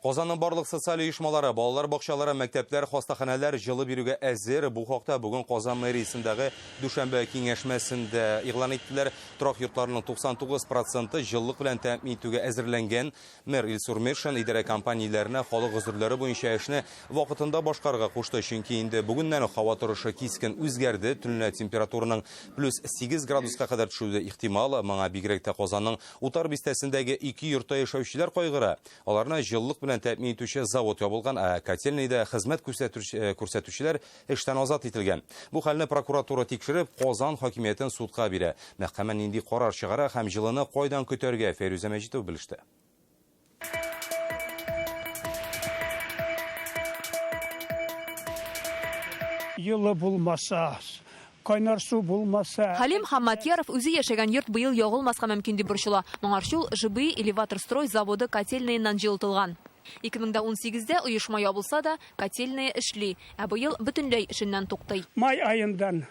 Казанның барлык социаль оешмалары, балалар бакчалары, мәктәпләр, хастаханәләр җылы бирүгә әзер. Бу хакта бүген Казан мэриясендәге дүшәмбе киңәшмәсендә игълан иттеләр. Торак йортларының 99 проценты җылылык белән тәэмин итүгә әзерләнгән. Мэр Илсур Метшин идарә компанияләренә халык гозерләре буенча эшне вакытында башкарырга кушты, чөнки инде бүгеннән үк һава торышы кискен үзгәрде. Төнлә температураның плюс 8 градуска кадәр төшүе ихтимал. Моңа бигрәк тә Казанның Утар бистәсендәге ике йортта яшәүчеләр кайгыра. Аларны җылылык белән тәэмин итүче завод ябылган, ә котельныйда хезмәт күрсәтүчеләр эштән азат ителгән. Бу хәлне прокуратура тикшереп, Казан хакимиятен судка бирә. Мәхкәмә нинди карар чыгара һәм җылыны кайдан көтәргә, Фәйрүзә Мәҗитова белеште. Елы булмаса, Кайнар су булмаса. Хәлим Хамматьяров үзе яшәгән йорт быел ягылмаска мөмкин дип борчыла. Моңарчы ул ЖБИ Элеваторстрой заводы котельныеннан җылытылган. 2018 дә оешма ябылса да, котельная эшли, ә быел бөтенләй эшеннән туктый. Май аендан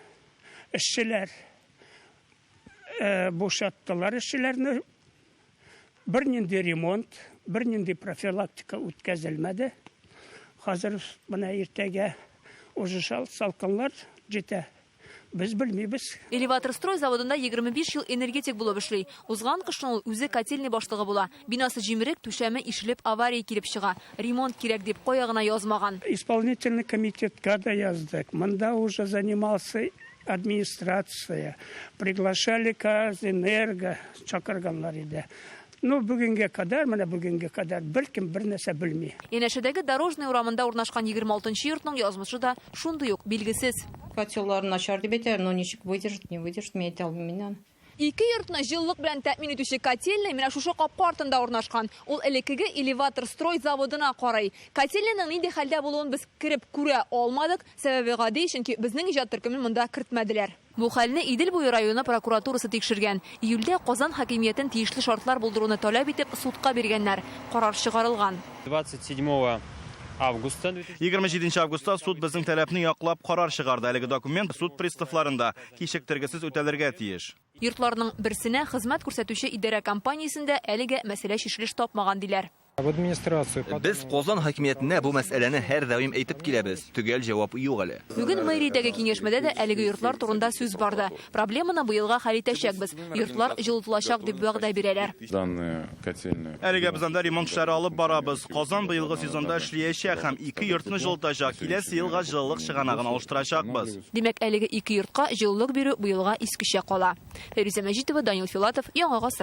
эшчеләр бушаттылар эшчеләрне. Бернинди ремонт, бернинди профилактика үткәзелмәде. Хәзер менә иртәгә уже салкыннар җитә. Без белмибез. Элеваторстрой заводында 25 ел энергетик булып эшли. Узган кышны ул үзе котельный башлыгы була. Бинасы җимерек, түшәме ишелеп авария килеп чыга. Ремонт кирәк дип кая гына язмаган. Исполнительный комитетка да яздык. Монда уже занимался Администрация, приглашали Казэнерго, чакырганнар иде. Ну, бүгенгә кадәр, менә бүгенгә кадәр беркем бер нәрсә белми. Янәшәдәге Дорожный урамында урнашкан 26 нчы йортның язмышы да шундый ук билгесез. Котеллар начар дип әйтәләр, но ничек выдержит, не выдержит, мин әйтә алмыйм инде аны. Ике йортны җылылык белән тәэмин итүче котельный менә шушы капка артында урнашкан. Ул элеккеге Элеваторстрой заводына карый. Котельныйның нинди хәлдә булуын без кереп күрә алмадык. Сәбәбе гади, чөнки безнең иҗат төркемен монда кертмәделәр. Бу хәлне Идел буе районы прокуратурасы тикшергән. Июльдә Казан хакимиятен тиешле шартлар булдыруны таләп итеп судка биргәннәр. Карар чыгарылган. 27 августа. 27 августта суд безнең таләпне яклап карар чыгарды. Әлеге документ суд приставларында кичектергесез үтәлергә тиеш. Йортларның берсенә хезмәт күрсәтүче идарә компаниясендә әлегә мәсьәлә чишелеш тапмаган, диләр. Без Казан хакимиятенә бу мәсьәләне һәрдаим әйтеп киләбез, төгәл җавап юк әле. Бүген мэриядәге киңәшмәдә дә әлеге йортлар турында сүз барды. Проблеманы быелга хәл итәчәкбез, йортлар җылытылачак дип вәгъдә бирәләр. Әлегә без анда ремонт эшләре алып барабыз. Казан быелгы сезонда эшлиячәк һәм ике йортны җылытачак. Киләсе елга җылылык чыганагын алыштырачакбыз. Димәк, әлеге ике йортка җылылык бирү быелга искечә кала. Фәйрүзә Мәҗитова, Данил Филатов, Яңа гасыр.